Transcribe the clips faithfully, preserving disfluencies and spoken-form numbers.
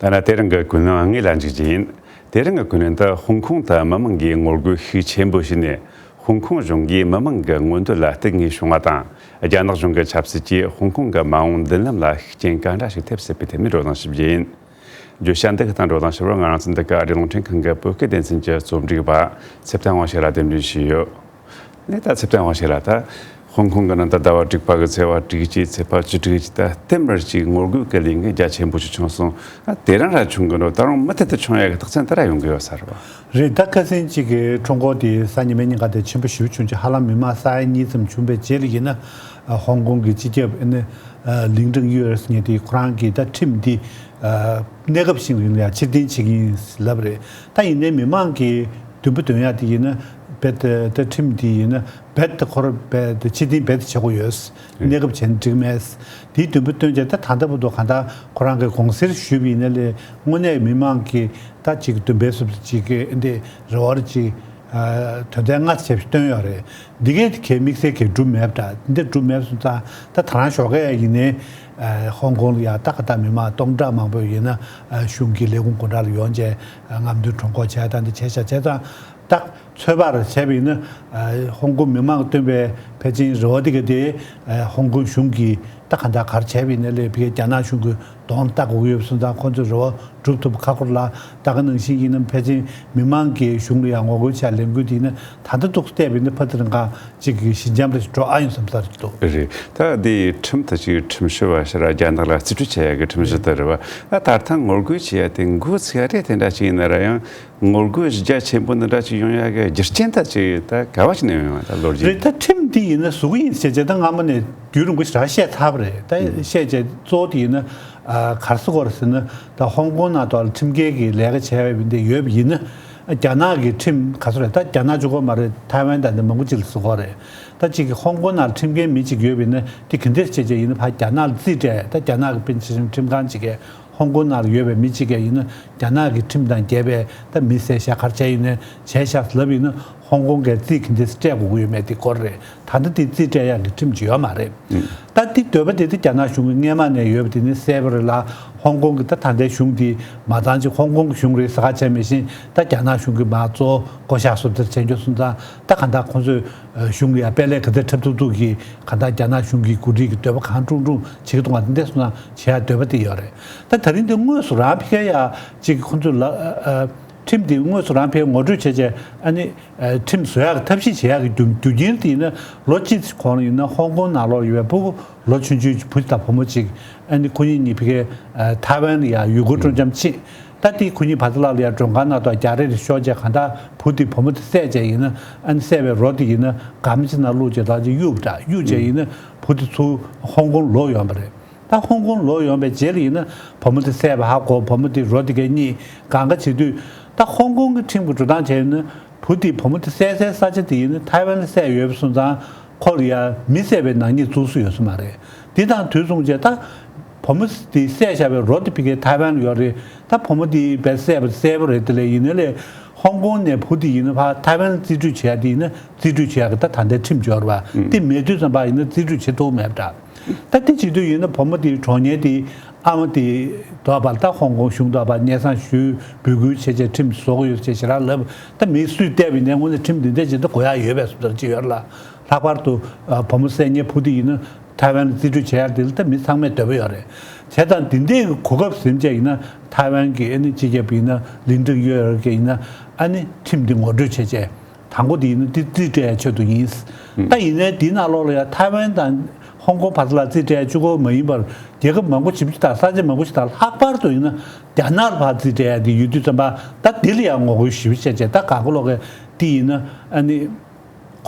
ད་ནི་དེ་རིང་གི་ཀུན་སློང་ངེད་ལ་འཇུག་རྒྱུ་ཡིན། དེ་རིང་གི་ཀུན་སློང་དུ་ཧོང་ཀོང་དུ་མི་མང་གིས་ངོ་རྒོལ་ཤུགས་ཆེན་པོ་བྱས་ནས། ཧོང་ཀོང་གཞུང་གིས་མི་མང་གི་མངོན་འདོད་ལ་བརྟེན་ངེས་བྱུང་བ་དང་། རྒྱ་ནག་གཞུང་གི་ཆབ་སྲིད་ཀྱིས་ཧོང་ཀོང་གི་མ་འོངས་མདུན་ལམ་ལ་ཤུགས་རྐྱེན་ག་འདྲ་ཞིག་ཐེབས་སྲིད་པའི་ཐད་ནས་བགྲོ་གླེང་ཞུ་རྒྱུ་ཡིན། བརྗོད་བྱ་འདི་གི་སྟེང་བགྲོ་གླེང་ཞུ་བར་ང་རང་ཚོ་འདི་ག་ཨ་རིའི་རླུང་འཕྲིན་ཁང་གི་བོད་སྐད་སྡེ་ཚན་གྱི་རྩོམ་སྒྲིག་པ་ཚེ་བརྟན་དབང་ཕྱུག་ལགས་གདན་འདྲེན་ཞུས་ཡོད། ནས་ད་ཚེ་བརྟན་དབང་ཕྱུག་ལགས། ད་ཧོང་ཀོང་གི་ནང་ད་ཟླ་བ་དྲུག་པ་གི་ཚེས་པ་དྲུག་གཅིག་ཚེས་པ་བཅུ་དྲུག་གཅིག་ད་ལྟེ་མར་གཅིག་ངོ་རྒོལ་གྱི་ལས་འགུལ་རྒྱ་ཆེན་པོ་ཞིག་བྱུང་སོང་། ཨ་དེ་རང་ར་བྱུང་གི་འགྲོ། ད་རུང་མུ་མཐུད་དུ་བྱུང་ཡག་གི་རྟགས་མཚན་དེ་ར་ཡོང་གི་ཡོད་ས་རེད་བ། རེད། ད་ཁ་སང་གཅིག་གི་ཁྲོམ་སྐོར་དེ་སང་ཉིན་མའི་ཉིན་ག་དེ་ཆེན་པོ་ཞེ་པོ་བྱུང་རྗེས་ཧ་ལམ་མི་མང་ས་ཡ་གཉིས་ཙམ་བྱུང་བའི་རྗེས་ལ་ཡིན་ན། ཨ་ཧོང་ཀོང་གི་སྤྱི་ཁྱབ་ཨ་ནི་ཨ་ལིང་ཀྲིང་ཡུས་ཟེར་མཁན་དེ་ཁོ་རང་གིས་ད་ཁྲིམས་འདི་ཨ་གནས་སྐབས་ཤིག་ཡིན་ཡང་ཕྱིར་འཐེན་བྱེད་ཀྱི་ཡིན་ལབ་རེད། ད་ཡིན་ནའི་མི་མང་གིས་མདུན་པ་འདོན་ཡག་དེ་ཡིན་ན་རྦད་དེ་ད་ཁྲིམས་འདི་ཡིན་ན་རྦད་དེ་ཁོ་རང་རྦད་དེ་ཕྱིར་འཐེན་རྦད་དེ་བྱེད་དགོས་ཡོད། གནས་སྐབས་བྱས་ན་འགྲིག་མེད། དེའི་མདུན་པ་སྟོན་བྱས་ད་ད་ལྟ་བར་དུ་གང་ལྟར་ཁོ་རང་གི་དགོངས་སེལ་ཞུས་པ་ཡིན་ན་ལས་དངོས་གནས་མི་མང་གིས་ད་ཅིག་འདུན་པའི་སུབ་ཅིག་གི་འདི་རེ་བ་ཅིག་དོན་ཚན་ལྔ་ཙམ་བཏོན་ཡོད་རེད། འདི་གས་དེ་གའི་དམིགས་བསལ་གྱི་འགྲུབ་མེད་པ་འདྲ། འདི་འགྲུབ་མེད་སོང་ཙང་ད་ད་རང་ཞོགས་ཀས་ཡིན་ནའི་ཧོང་ཀོང་ལ་ཡ་ད་ག་ད་མི་མང་སྟོང་ཕྲག་མང་པོ་ཡིན་ན་གཞུང་གི་ལས་ཁུངས་སྒོ་འགྲམ་ལ་ཡོང་བྱས་རྔམ་སྟོན་ཁྲོམ་སྐོར་བྱས་ད་འདི་བྱས་ཤག་བྱས་ཙང་། ད་ཚོད་དཔག་རེ་བྱས་པ་ཡིན་ན། ཧོང་ཀོང་མི་མང་གིས་བཏོན་པའི་ཕལ་ཆེར་རེ་བ་དེ་ག་དེ་ཧོང་ཀོང་གཞུང་གིས་ད་ག་འདྲ་ག་རེ་བྱས་པ་ཡིན་ན་ལས་ཕ་གིའི་རྒྱ་ནག་གཞུང་གིས་གདོང་ལྟ་དགོས་ཀྱི་ཡོད་པ་སོང་ཙང་ཁོང་ཚོས་རེ་བ་སྒྲུབ་ཐུབ་པ་ཁག་པོ་རེད་ལ། ད་ག་ནང་བཞིན་ཡིན་ན་ཕལ་ཆེར་མི་མང་གིས་གཞུང་ལ་ཡང་ངོ་རྒོལ་བྱས་ལས་འགུལ་དེ་ཡིན་ན་ད་ལྟ་ཏོག་ཙམ་བལྟས་པ་ཡིན་ན་ཕར་ཚུར་འགའ་གཅིག་གི་ཞི་འཇམ་རེ་ཞིག་འགྲོ་ཨ་ཡོང་བསམ་ས་རེད་འདུག་རེད། ད་འདི་ཁྲིམས་ད་ཅིག་ཁྲིམས་ཞིབ་པ་ཞིག་ར་རྒྱ་ནག་ལ་རྩིས་སྤྲོད་བྱེད་ཡག་གི་ཁྲིམས་ཞིབ་ད་རེད་བ། ད་ད་ལྟ་ངོ་རྒོལ་བྱེད་ཡག་དེ་འགོ་ཚུགས་ཡག་རེད། དེ་འདྲ་ཅིག་ཡིན་ན་ར་ཡང་ངོ་རྒོལ་རྒྱ་ཆེན་པོ་འདི་འདྲ་ཅིག་ཡོང་ཡག་གི་རྒྱུ་རྐྱེན་ད་ཅིག་ད་ག་བ་ཅིག་ནས་ཡོང་ཡག་ད་ལོ་རྒྱུས། རེད། ད་ཁྲིམས་འདི་ཡིན་ན་བཟོ་གི་ཡིན་ཟེར་བྱས་ད་སྔ་མོ་ནས་རྒྱུན་རིང་པོ་ཞིག་ར་བཤད་ཚར་བ་རེད། ད་བཤད་བྱས་གཙོ་བོ་དེ་ཡིན་ན་ག་རེ་ཟེར་དགོས་རེད་ཟེར་ན། ད་ཧོང་ཀོང་ནང་དུ་ཁྲིམས་འགལ་གྱི་ལས་ཀ་བྱས་པ་འདི་ཡོད་པ་ཡིན་ན། རྒྱ་ནག་གི་ཁྲིམས་ག་ཚོད་རེད། ད་རྒྱ་ནག་གཅིག་པོ་མ་རེད། ཐའེ་ཝན་དང་འདི་མང་པོ་ཅིག་ལ་ཟེར་དགོས་རེད། ད་ཅིག་གི་ཧོང་ཀོང་ནང་ཁྲིམས་འགལ་མི་ཅིག་ཡོད་པ་ཡིན་ན་དེ་ག་འདྲས་བྱས་བྱས་ཡིན་ན་ཕར་རྒྱ་ནག་ལ་རྩིས་སྤྲད། ད་རྒྱ་ནག་གི་དཔེར་ན་ཆ་བཞག་ན་ཁྲིམས་ཁང་ཅིག་གིས་ཧོང་ཀོང་ནང་ལ་ཡོད་པའི་མི་ཅིག་གིས་ཡིན་ན་རྒྱ་ནག་གི་ཁྲིམས་དང་འགལ་བའི་ད་མི་བསད་བཞག་ག་རེ་བྱས་ཡིན་ན་བྱས་བཞག་ལབ་ཡིན་ན་ཧོང་ཀོང་གིས་རྩིས་ག་འདྲས་སྤྲད་དགོས་ཀྱི་ཡོད་མེད་དེ་སྐོར་རེད། ད་ལྟ་དེ་རྩིས་སྤྲད་ཡག་གི་ཁྲིམས་ཅིག་ཡོད་མ་རེད། ད་དེ་འདོད་པ་དེ་དེ་རྒྱ་ནག་གཞུང་གིས་སྔས་མ་ནས་ཡོད་པ་དེ་ནི་གསལ་པོ་རེད་ལ། ཧོང་ཀོང་གི་ད་ད་ལྟའི་གཞུང་དེ་མ་ཚང་ཅིག་ཧོང་ཀོང་གི་གཞུང་རེད་ཟེར་ཁ་བྱས་མི་ཤེས། ད་རྒྱ་ནག་གཞུང་གིས་མར་གཙོ་བོ་བསྐོ་བཞག་སོ་དེར་བྱས་འགྱོ་སོང་ཙང་ད་ག་འདྲ་ཁོང་ཚོས་གཞུང་གི་ཡ་དཔལ་ལས་ག་ཚོད་འཁྲབ་ཐུབ་ཐུབ་ཀྱིས་ག་འདྲ་རྒྱ་ནག་གཞུང་གི་འགོ་ཁྲིད་ཀྱི་འདོད་པ་གང་དཀྲུག་དཀྲུག་བྱེད་ཀྱི་འདུག་ག་འདི་འདྲས་སོང་ཙང་བྱེད་ཡག་འདོད་པ་དེ་ཡོད་རེད། ད་ད་རིང་འདི་དངོས་སུ་རང་ཕ་གིར་ཡ་ཅིག་ཁོང་ཚོས་ལ་ཁྲིམས་འདི་དངོས་སུ་རང་ཕ་གིར་ངོ་སྤྲོད་བྱས་བྱས་ཨ་ནི། ཁྲིམས་བཟོ་ཡག་གི་ཐབས་ཤེས་བྱེད་ཡག་གི་རྒྱུ་རྒྱུ་རྐྱེན་དེ་ཡིན་ན་ལོ་གཅིག་གོང་ལ་ཡིན་ན་ཧོང་ཀོང་ནང་ལོགས་ཡོད་པའི་ཕྲུ་གུ་ལོ་ཆུང་ཆུང་བུ་དང་བུ་མོ་གཅིག་ཨ་ནི་ཁོ་གཉིས་གཉིས་ཕ་གིའི་ཐའེ་ཝན་ལ་ཡ་ཡུ་གུར་སྤྲོ་འཆམ་ཕྱིན། ད་དེ་ཁོ་གཉིས་བར་ཐག་ལ་ཡ་མགྲོན་ཁང་ནང་དུ་རྒྱག་རེས་རེ་ཤོར་བྱས་གང་ལྟར་བུ་དེ་བུ་མོ་དེ་བསད་བྱས་ཡིན་ན་ཨ་ནི་བསད་པའི་རོ་དེ་ཡིན་ན་སྒམ་ཅིག་ནང་བླུགས་བྱས་ད་ཅིག་གཡུགས་འདྲ་གཡུགས་བྱས་ཡིན་ན་བུ་དེ་ཚུར་ཧོང་ཀོང་ལོག་ཡོང་བ་རེད། ད་ཧོང་ཀོང་ལོག་ཡོང་བའི་རྗེས་ལ་ཡིན་ན་བུ་མོ་དེ་བསད་པ་ཧ་གོ་བུ་མོ་དེ་རོ་དེ་གས་རྙེད་གང་ག་བྱེད་དུས་ད་ཧོང་ཀོང་གི་ཁྲིམས་ཀྱི་འགྲོ་སྟངས་བྱས་ཡིན་ན་བུ་དེ་བུ་མོ་དེ་བསད་སའི་ས་ཆ་དེ་ཡིན་ན་ཐའེ་ཝན་ལ་བསད་ཡོད་པ་སོང་ཙང་ཁོ་ལ་ཡ་མི་བསད་པའི་ནག་ཉེས་བཙུགས་སྲོལ་ཡོད་ས་མ་རེད། དེ་དང་དུས་མཚུངས་བྱས་ད་བུ་མོ་དེ་བསད་བཞག་པའི་རོ་དེ་ཕ་གིའི་ཐའེ་ཝན་ལ་ཡོད་རེད། ད་བུ་མོ་དེ་བས་བསད་པ་གསལ་པོ་རེད། དེ་ལས་ཡིན་ན་ལས་ཧོང་ཀོང་ནས་བུ་དེ་ཡིན་ན་ཕར་ཐའེ་ཝན་ལ་རྩིས་སྤྲོད་བྱེད་ཡ་དེ་ཡིན་ན་རྩིས་སྤྲོད་བྱེད་ཡ་གི་ད་ད་ལྟའི་ཁྲིམས་སྦྱོར་བ་དེ་མེད་དུས་ཙམ་པ་ཡིན་ན་རྩིས་སྤྲོད་བྱེད་ཐུབ་མེད་པ་འདྲ། ད་དེ་བྱེད་དུས་ཡིན་ན་བུ་མོ་དེའི་གྲོངས་མཁན་དེའི་ཨ་མ་དེ་དོགས་པ་ལ་ད་ཧོང་ཀོང་གཞུང་དོགས་པ་སྙན་སེང་ཞུས་འབོད་སྐུལ་བྱས་བྱས་ཁྲིམས་བཟོ་གི་ཡོད་ཅེས་ཞེ་དྲག་ལབ། ད་མི་སུས་བལྟས་པ་ཡིན་ནའི་དངོས་གནས་ཁྲིམས་འདི་འདྲ་ཅིག་ད་དགོས་ཡ་ཡོད་པའི་བཟོ་ལྟ་ཅིག་ཡོད་རེད་ལ། ལྷག་པར་དུ་ཨ་བུ་མོ་བསད་མཁན་བུ་དེ་ཡིན་ན་ཐའེ་ཝན་ལ་རྩིས་སྤྲོད་བྱེད་ཡ་དེ་ལ་ད་མི་ཚང་མས་འདོད་པ་ཡོད་རེད། བྱས་ཙང་འདི་འདྲའི་གོ་སྐབས་ཟིན་བྱས་ཡིན་ན་ཐའེ་ཝན་གྱི་ཨ་ནི་སྤྱི་ཁྱབ་ཡིན་ན་ལིན་ཀྲིང་ཡུའེ་གིས་ཡིན་ན་ཨ་ནི་ཁྲིམས་འདི་ངོ་སྤྲོད་བྱས་བྱས། དང་པོ་དེ་ཡིན་ན་དེ་རྩིས་སྤྲད་ཡ་ཆེད་དུ་ཡིན། ད་ཡིན་ནའི་དེའི་ནང་ལོགས་ལ་ཡང་ཐའེ་ཝན་དང་ཧོང་ཀོང་བར་ལ་རྩིས་སྤྲད་ཡ་གཅིག་པོ་མ་ཡིན་པར་རྒྱལ་ཁབ་མང་པོ་ཞིག་དང་ས་ཆ་མང་པོ་ཞིག་དང་ལྷག་པར་དུ་ཡིན་ན་རྒྱ་ནག་ལ་ཕར་རྩིས་སྤྲད་ཡ་དེ་ཡོད་དུས་ཙམ་པ་ད་དེ་ལ་ཡང་ངོ་རྒོལ་ཞེ་པོ་བྱས་བྱས་ད་གང་ག་ལོག་གི་དེ་ཡིན་ན་ཨ་ནི་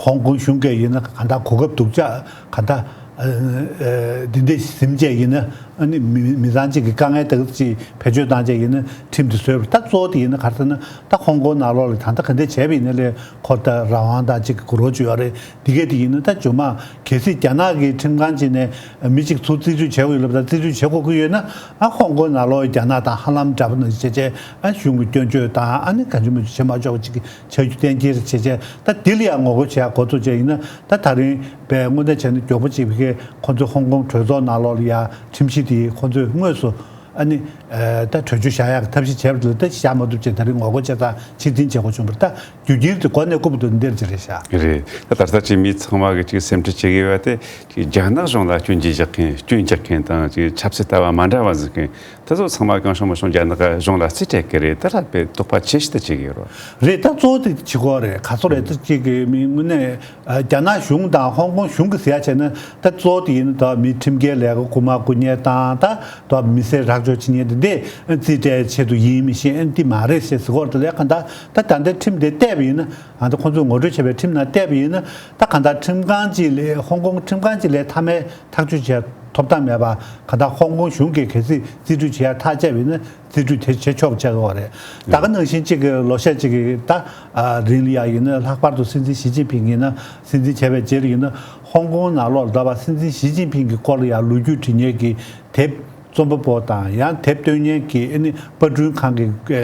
ཧོང་ཀོང་གཞུང་གིས་ཡིན་ན་གང་ལྟར་གོ་སྐབས་སྡུག་ཅག་གང་ལྟར་འདི་འདྲ་ཟིན་བྱས་ཡིན་ན། ཨ་ནི་མི་མི་ཚང་གཅིག་གི་དཀའ་ངལ་དག་ཅིག་བེད་སྤྱོད་བཏང་བྱས་ཡིན་ན་ཁྲིམས་དེ་བཟོས་པ་ད་གཙོ་བོ་དེ་ཡིན་ན་ག་རེ་ཟེར་ན་ད་ཧོང་ཀོང་ནང་ལོགས་ལ་ད་ལྟ་ག་འདྲ་བྱས་པ་ཡིན་ན་ལས་ཁོ་ད་རང་དབང་དང་གཅིག་གི་གོ་རོ་ཅིག་ཡོད་རེད། འདི་གས་དེ་ཡིན་ན་ད་ཇོ་མ་གལ་སྲིད་རྒྱ་ནག་གི་ཁྲིམས་ཁང་ཅིག་ནས་མི་གཅིག་ཚུར་རྩིས་སྤྲོད་བྱེད་དགོས་ཡོད་ལབ་ད་རྩིས་སྤྲོད་བྱེད་དགོས་ཀྱི་ཡོད་ན་ཨ་ཧོང་ཀོང་ནང་ལོགས་རྒྱ་ནག་དང་ཧ་ལམ་འདྲ་པོ་ནང་བྱས་བྱས་ཨ་གཞུང་གི་སྐྱོན་བརྗོད་དང་ཨ་ནི་གང་བྱུང་མང་བྱུང་བྱེད་མ་ཆོག་པ་ཅིག་གི་ཆགས་རྒྱུ་གཏན་འཁེལ་བྱས་བྱས་ད་འདི་ལ་ཡང་ངོ་རྒོལ་བྱེད་ཡ་འགོ་ཚུགས་བྱས་ཡིན་ན་ད་ད་རིང་བས་དངོས་གནས་བྱས་ན་མགྱོགས་པོ་ཅིག་བི་ཁའི་ཁོ་ཚོའི་ཧོང་ཀོང་གྲོས་ཚོགས་ནང་ལོགས་ལ་ཡ་ཁྲིམས་གཞི་དེ་ཁོ་ཚོས་དངོས་སུ་ཨ་ནི་ ད་གྲོས་ཆོད་བཞག་ཡག་གི་ཐབས་ཤེས་བྱས་པ་དེ་ལ་ད་བཞག་མ་ཐུབ་ཅེས་ད་རེས་ངོ་རྒོལ་བྱེད་སྟངས་ཕྱིར་འཐེན་བྱེད་དགོས་བྱུང་བ་རེད། ད་རྒྱུ་རྐྱེན་དེ་འགོ་ནས་རྐུབ་ཏུ་འདིར་ཅི་རེད་ཤག་རེད། ད་ད་ལྟ་ཅིག་མི་ཚང་མ་གི་ཅིག་སེམས་ཁྲལ་བྱེད་ཀྱི་ཡོད་པ་དེ་ཅིག་རྒྱ་ནག་གཞུང་ལ་སྐྱོན་བརྗོད་རྒྱག་མཁན། སྐྱོན་རྒྱག་མཁན་དང་ཅིག་ཆབ་སྲིད་ལྟ་བ་མ་འདྲ་བ་འཛིན་མཁན་དེ་ཚོ་ཚང་མ་གང་བྱུང་མང་བྱུང་རྒྱ་ནག་གཞུང་ལ་རྩིས་སྤྲད་ཀྱི་རེད། དེ་ལ་དཔེ་དོགས་པ་ཆེ་ཞིག་ད་བྱེད་ཀྱི་ཡོད་རེད། རེད། ད་གཙོ་བོ་དེ་བྱེད་དགོས་རེད། ག་ཚོད་རེད། ད་ཅིག་གི་མི་དངོས་གནས་རྒྱ་ནག་གཞུང་དང་ཧོང་ཀོང་གཞུང་གི་ཟེར་ཡ་བྱས་ན་ད་གཙོ་བོ་དེ་ཡིན་ན་ད་མི་ཁྲིམས་འགལ་ལས་ཀ་རྐུ་མ་རྐུ་མཁན་དང་ད་ད་མི་སེར་རག་འཇོག་བྱེད་མཁན་དེ་འདྲས་རྩིས་སྤྲད་ཆེད་དུ་ཡིན་མི་ཤེས། ཨ་ནི་འདི་མ་རེད་ཞེས་ཟེར་གོ་རེད། ད་ལས་གང་ལྟར་ད་ད་ལྟའི་ཁྲིམས་དེ་བལྟས་པ་ཡིན་ན། ཨ་ད་ཁོང་ཚོས་ངོ་སྤྲོད་བྱས་པའི་ཁྲིམས་ནང་བལྟས་པ་ཡིན་ན་ད་གང་ལྟར་ཁྲིམས་ཁང་གཅིག་ལས་ཧོང་ཀོང་ཁྲིམས་ཁང་གཅིག་ལས་མཐའ་མའི་ཐག་གཅོད་བྱས་ཐོབ་ཐང་མེད་པ། གང་ལྟར་ཧོང་ཀོང་གཞུང་གིས་གལ་སྲིད་རྩིས་སྤྲོད་བྱེད་ཡ་ཐག་བཅད་པ་ཡིན་ན་རྩིས་སྤྲོད་དེ་བྱེད་ཆོག་པ་ཆགས་ཀྱི་ཡོད་རེད། ད་ག་ནང་བཞིན་གཅིག་གི་ལོ་ཤས་གཅིག་གི་ད་ཨ་རིང་ལ་ཡ་ཡིན་ན། ལྷག་པར་དུ་སྲིད་འཛིན་ཞི་ཅིན་ཕིང་ཡིན་ན། སྲིད་འཛིན་བྱས་པའི་རྗེས་ལ་ཡིན་ན་ཧོང་ཀོང་ནང་ལོགས་ལ་ད་བར་སྲིད་འཛིན་ཞི་ཅིན་ཕིང་གི་སྐོར་ལ་ཡ་ལོ་རྒྱུས་འབྲི་མཁན་གྱི་དེབ། རྩོམ་པ་པོ་དང་ཡང་དེབ་བཏོན་མཁན་གྱི་ཨ་ནི་པར་སྐྲུན་ཁང་གི་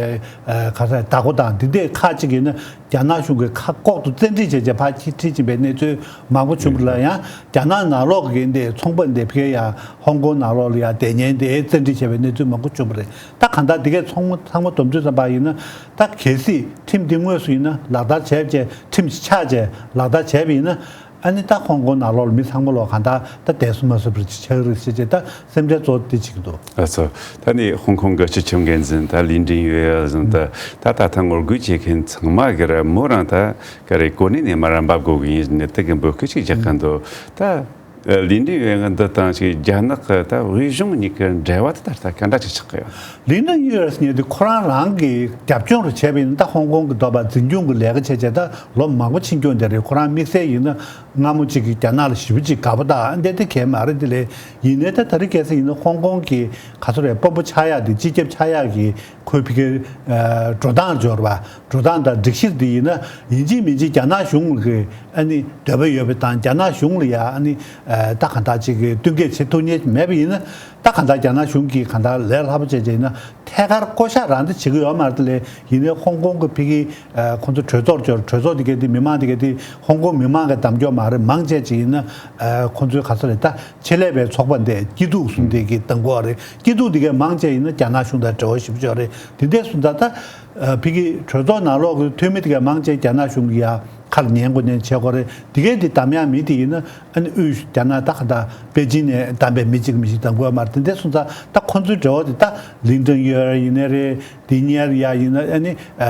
ཨ་ཨ་ག་ས་བདག་པོ་དང་འདི་འདྲས་ཁག་ཅིག་ཡིན་ན་རྒྱ་ནག་གཞུང་གི་ཁ་ལྐོག་ཏུ་བཙན་ཁྲིད་བྱས་བྱས་ཕར་ཁྲིད་ཕྱིན་པའི་གནས་ཚུལ་མང་པོ་བྱུང་བ་ལ། ཡང་རྒྱ་ནག་ནང་ལོགས་ཀྱི་འདི་ཚོང་པ་འདི་ཕ་གིར་ཡང་ཧོང་ཀོང་ནང་ལོགས་ལ་ཡང་བསྡད་མཁན་དེ་བཙན་ཁྲིད་བྱས་པའི་གནས་ཚུལ་མང་པོ་བྱུང་བ་རེད། ད་གང་ལྟར་འདི་གས་ཚང་མ་ཚང་མ་བསྡོམས་ཚོད་ཙམ་པ་ཡིན་ན་ད་གལ་སྲིད་ཁྲིམས་འདི་དངོས་སུ་ཡིན་ན་ལག་བསྟར་བྱས་བྱས། ཁྲིམས་ཆགས་བྱས་ལག་བསྟར་བྱས་པ་ཡིན་ན། ཨ་ནི་ད་ཧོང་ཀོང་ནང་ལོགས་ལ་མི་ཚང་མ་ལོག་གང་ལྟར་ད་བསྡད་སུ་མ་སུ་པར་ཆགས་རེད་ཟེར་བྱས་ད་སེམས་ཁྲལ་གཙོ་བོ་དེ་བྱེད་ཀྱི་འདུག་ལགས་སོ། ད་ནི་ཧོང་ཀོང་གི་སྤྱི་ཁྱབ་འགན་འཛིན་ད་ལི་ཀྲིན་ཡོད་ཡ་ཟེར། ད་ད་ད་ད་ངོ་རྒོལ་བྱེད་མཁན་ཚང་མ་གི་ར་མོ་རང་ད་ག་རེ་གོ་གནས་ནས་མར་འབབ་དགོས་ཀྱི་ཡིན་ནས་དེ་གི་འབོད་སྐུལ་ཅིག་རྒྱག་གི་འདུག་ད་ལི་ཀྲིན་ཡོད་ཡ་འདི་དང་ཅིག་རྒྱ་ནག་གི་ད་དབུས་གཞུང་གཉིས་ཀྱི་འབྲེལ་བ་དེ་ད་ལྟ་ག་འདྲ་ཅིག་ཆགས་ཀྱི་ཡོད། ལི་ཀྲིན་ཡོད་ཟེར་མཁན་དེ་ཁོ་རང་རང་གི་རྒྱབ་ལྗོངས་རུ་བྱས་པ་ཡིན་ན། ད་ཧོང་ཀོང་གི་ད་བར་འཛིན་སྐྱོང་གི་ལས་ཀ་བྱས་བྱས་ད་ལོ་མང་པོ་ཕྱིན་རྒྱུ་དེ་རེད། ཁོ་རང་དམིགས་བསལ་ཡིན་ན་སྔ་མོ་གཅིག་གི་རྒྱ་ནག་ལ་ཞེ་པོ་ཅིག་དགའ་པོ་དང་འདི་དེ་གས་མ་རེད། དེ་ལས་ཡིན་ནའི་ད་ད་རེས་གལ་སྲིད་ཡིན་ན་ཧོང་ཀོང་གི་ག་ཚོད་རེད། དཔོན་པོ་ཆགས་ཡག་དེ། སྤྱི་ཁྱབ་ཆགས་ཡག་གི་ཁོའི་ཕ་གིའི་ཨ་འགྲོ་སྟངས་སྦྱོར་བ། འགྲོ་སྟངས་དང་སྒྲིག་གཞི་འདི་ཡིན་ན་ཡིན་གཅིག་མིན་གཅིག་རྒྱ་ནག་གཞུང་གི་ཨ་ནི་འདོད་པ་ཡོད་པ་དང་། རྒྱ་ནག་གཞུང་ལ་ཡ་ཨ་ནི་ཨ་ད་གང་ལྟར་ཅིག་གི་བསྟུན་མཁས་བྱེད་ཐུབ་མཁན་མེད་པ་ཡིན་ན། ད་གང་ལྟར་རྒྱ་ནག་གཞུང་གིས་གང་ལྟར་ལས་སླ་པོ་བྱས་བྱས་ཡིན་ན་ཐད་ཀར་བསྐོ་བཞག་རང་དེ་བྱེད་ཀྱི་ཡོད་མ་རེད། དེ་ལས་ཡིན་ནའི་ཧོང་ཀོང་གི་ཕ་གི་ཨ་ཁོང་ཚོ་གྲོས་ཚོགས་སྦྱོར། གྲོས་ཚོགས་དེ་གའི་དེ་མི་མང་དེ་གའི་དེ་ཧོང་ཀོང་མི་མང་གིས་བདམས་ཀྱི་ཡོད་མ་རེད། མང་ཆེ་ཅིག་ཡིན་ན་ཨ་ཁོང་ཚོའི་ག་ཚོད་རེད། ད་ཆེད་ལས་པའི་ཚོགས་པ་འདི་སྐྱིད་སྡུག་གསུམ་དེ་གིས་བདམས་ཀྱི་ཡོད་རེད། སྐྱིད་སྡུག་དེ་གའི་མང་ཆེ་ཡིན་ན་རྒྱ་ནག་གཞུང་དང་འབྲེལ་བ་ཞེ་པོ་ཅིག་ཡོད་རེད། དེ་འདྲ་སོང་ཙང་ད་ཨ་ཕ་གི་གྲོས་ཚོགས་ནང་ལོགས་ཀྱི་འཐུས་མི་དེ་གའི་མང་ཆེ་རྒྱ་ནག་གཞུང་གི་ཡ་ཁ་ལ་ཉན་དགོས་ཉན་བྱེད་དགོས་རེད། དེ་གའི་དེ་བདམས་ཡག་མི་དེ་ཡིན་ན་ཨ་ནི་དབུས་རྒྱ་ནག་ད་ག་ད་པེ་ཅིན་ནས་བདམས་པའི་མི་གཅིག་མི་གཅིག་བདམས་དགོས་མ་རེད། དེ་འདྲ་སོང་ཙང་ད་ཁོང་ཚོའི་འབྲེལ་བ་དེ་ད་ལིན་ཀྲིན་ཡོད་ཡིན་ནའི་རེད། དེ་གཉེར་ཡ་ཡིན་ན་ཨ་ནི་ཨ་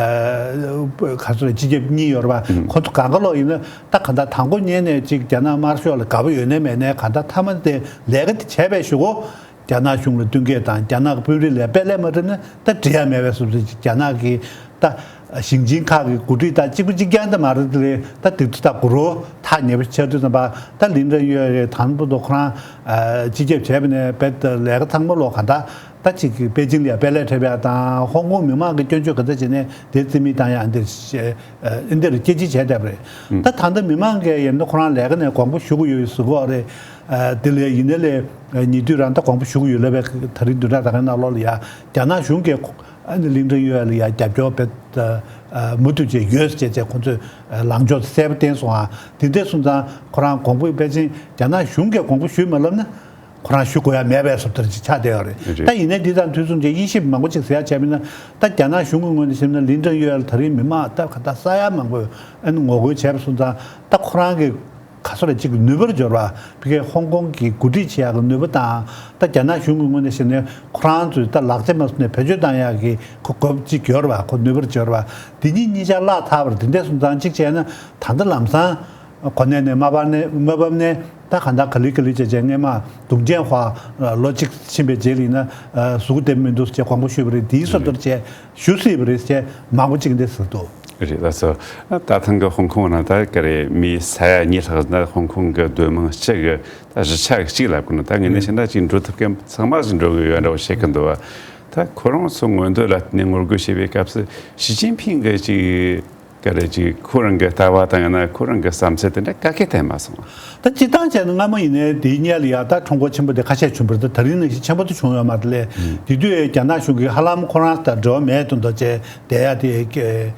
ག་ཚོད་རེད། སྤྱི་ཁྱབ་གཉིས་ཡོད་རེད་པ། ཁོང་ཚོ་གང་ག་ལོག་ཡིན་ན་ད་ག་ད་དང་པོ་ཉིད་ནས་ཅིག་རྒྱ་ནག་དམར་ཤོག་ལ་དགའ་པོ་ཡོད་ནའི་མེད་ནའི་ག་ད་མཐའ་མ་དེ་ལས་ཀ་དེ་བྱས་པའི་གཞུག་གུ་རྒྱ་ནག་གཞུང་ལ་བསྟུན་མཁས་དང་རྒྱ་ནག་གི་དཔོན་རིགས་ལ་དཔེ་ལས་མ་འགྲུབ་ན་ད་འགྲིག་ཡ་མེད་པའི་བཟོ་འདྲ་ཅིག་རྒྱ་ནག་གི་ད་ཞིང་ཆེན་ཁག་གི་འགོ་ཁྲིད་དང་གཅིག་པ་གཅིག་རྐྱང་དེ་མ་རེད། དེ་ལས་ད་དེ་ཚོ་ད་གུ་རུ་ཐག་ཉེ་པོ་ཆགས་དུས་ཙམ་པ་ད་ལིན་ཀྲིན་ཡོད་རེད། དང་པོ་དུ་ཁོ་རང་ཨ་སྤྱི་ཁྱབ་བྱས་པ་ནས་རྦད་དེ་ལས་ཀ་ཚང་མ་ལོག་ག་ད་ད་ཅིག་གི་པེ་ཅིང་ལ་ཡ་དཔེ་ལས་འཁྲབ་ཡ་དང་། ཧོང་ཀོང་མི་མང་གི་སྐྱོན་བརྗོད་ག་ཚོད་བྱས་ནས་དེ་རྩིས་མེད་བཏང་ཡ་འདིར་ཨ་འདིར་སྐྱེ་འཆི་བྱས་བསྡད་པ་རེད། ད་ད་ལྟ་མི་མང་གིས་ཡིན་ན་ཁོ་རང་ལས་ཀ་ནས་དགོངས་པ་ཞུ་གི་ཡོད་ཟེར་གོ་རེད། ཨ་དེ་ལས་ཡིན་ནའི་ལས་ཉེ་དུས་རང་ད་དགོངས་པ་ཞུ་གི་ཡོད་ལབ་པའི་ད་རིང་བདུན་ཕྲག་ད་གའི་ནང་ལོགས་ལ་ཡ་རྒྱ་ནག་གཞུང་གིས་ཨ་ནི་ལིན་ཀྲིན་ཡོད་ལ་ཡ་རྒྱབ་སྐྱོར་བེད་མུ་མཐུད་བྱས་ཡོད་ཟེར་བྱས་ཁོང་ཚོས་ལངས་ཕྱོགས་གསལ་པོ་བསྟན་སོང་ཨ། དེ་འདྲ་སོང་ཙང་ཁོ་རང་དགོངས་པ་པེ་ཅིན་རྒྱ་ནག་གཞུང་གིས་དགོངས་པ་ཞུས་མ་ལབ་ན། ཁོ་རང་ཞུ་དགོས་ཡ་མེད་པའི་བཟོ་ལྟར་ཅིག་ཆགས་བསྡད་ཡོད་རེད། རེད། ད་ཡིན་ནའི་འདི་དང་དུས་མཚུངས་ཀྱི་དབྱེ་ཞིབ་མང་པོ་ཅིག་ཟེར་ཡ་བྱས་པ་ཡིན་ན། ད་རྒྱ་ནག་གཞུང་གི་ངོས་ནས་བཤད་ན་ལིན་ཀྲིན་ཡོད་ལ་ད་རིང་མི་མང་ད་ག་ད་ས་ཡ་མང་པོས་ཨ་ནི་ངོ་རྒོལ་བྱས་པ་སོང་ཙང་ད་ཁོ་རང་གི་ག་ཚོད་རེད་ཅིག་ནུས་པར་འབྱོར་བ་ཕ་གིའི་ཧོང་ཀོང་གི་འགོ་ཁྲིད་བྱེད་ཡག་གི་ནུས་པ་དང་། ད་རྒྱ་ནག་གཞུང་གི་ངོས་ནས་བཤད་ན་ཁོ་རང་ཚོས་ད་ལག་ཆ་མ་བཟུང་ནས་བེད་སྤྱོད་བཏང་ཡག་གི་ཁོ་གོ་སྐབས་ཅིག་འབྱོར་བ། ཁོ་ནུས་པར་འབྱོར་བ་དེ་གཉིས་གཉིས་ཆ་བརླག་ཚར་བ་རེད། དེ་འདྲ་སོང་ཙང་གཅིག་བྱས་ན་ད་ལྟ་ལམ་སང་གོ་གནས་ནས་མ་ཕར་ནས་མ་བབས་ནས་ད་གང་ལྟར་ག་ལེ་ག་ལེ་བྱས་བྱས་སྔས་མ་དུང་ཅན་ཧྭ་ལོ་གཅིག་ཕྱིན་པའི་རྗེས་ལ་ཡིན་ན་གཟུགས་བདེ་མི་འདུག་ཅེས་དགོངས་པ་ཞུས་པ་རེད། དེའི་བཟོ་ལྟར་བྱས་ཞུ་སྲིད་པ་རེད་ཅེས་མང་པོ་ཅིག་འདི་ཟེར་འདུག་རེད། ལགས་སོ། ད་ཐེངས་ཀྱི་ཧོང་ཀོང་ནང་ད་ག་རེ་མི་ས་ཡ་གཉིས་ལྷག་ན་ཧོང་ཀོང་གི་སྡོད་དམངས་སྤྱི་གི་ད་གཞིས་ཆགས་གཅིག་ལ་བཀོད་ན། ད་ངས་ནས་བཤད་ན་ཅིག་འགྲོ་ཐུབ་མཁན་ཚང་མ་ཞིག་འགྲོ་གི་ཡོད་འདྲ་བོ་བཤད་གི་འདུག་བ། ད་ཁོ་རང་ཚོ་མངོན་འདོད་ལ་བརྟེན་ནས་ངོ་རྒོལ་བྱེད་པའི་སྐབས་སུ་ཞི་ཅིན་ཕིང་གི་ཅིག་ ག་རེ་ཅིག་ཁོ་རང་གི་ལྟ་བ་དང་ཡང་ན་ཁོ་རང་གི་བསམ་ཚུལ་དེ་འདྲ་ག་གེ་བསྟན་མ་སོང་། ད་སྤྱིར་བཏང་བྱས་ན་སྔ་མོ་ཡིན་ནའི་དེའི་སྔོན་ལ་ཡ་ད་ཁྲོམ་སྐོར་ཆེན་པོ་དེ་ཁ་ཤས་བྱུང་བ་རེད། ད་ད་རིང་ནང་བཞིན་ཆེན་པོ་དེ་བྱུང་ཡོད་མ་རེད་ལས། དེ་དུས་རྒྱ་ནག་གཞུང་གིས་ཧ་ལམ་ཁོ་རང་དང་འབྲེལ་བ་མེད་དུ་འདུག་བྱས་བསྡད་ཡ་དེ་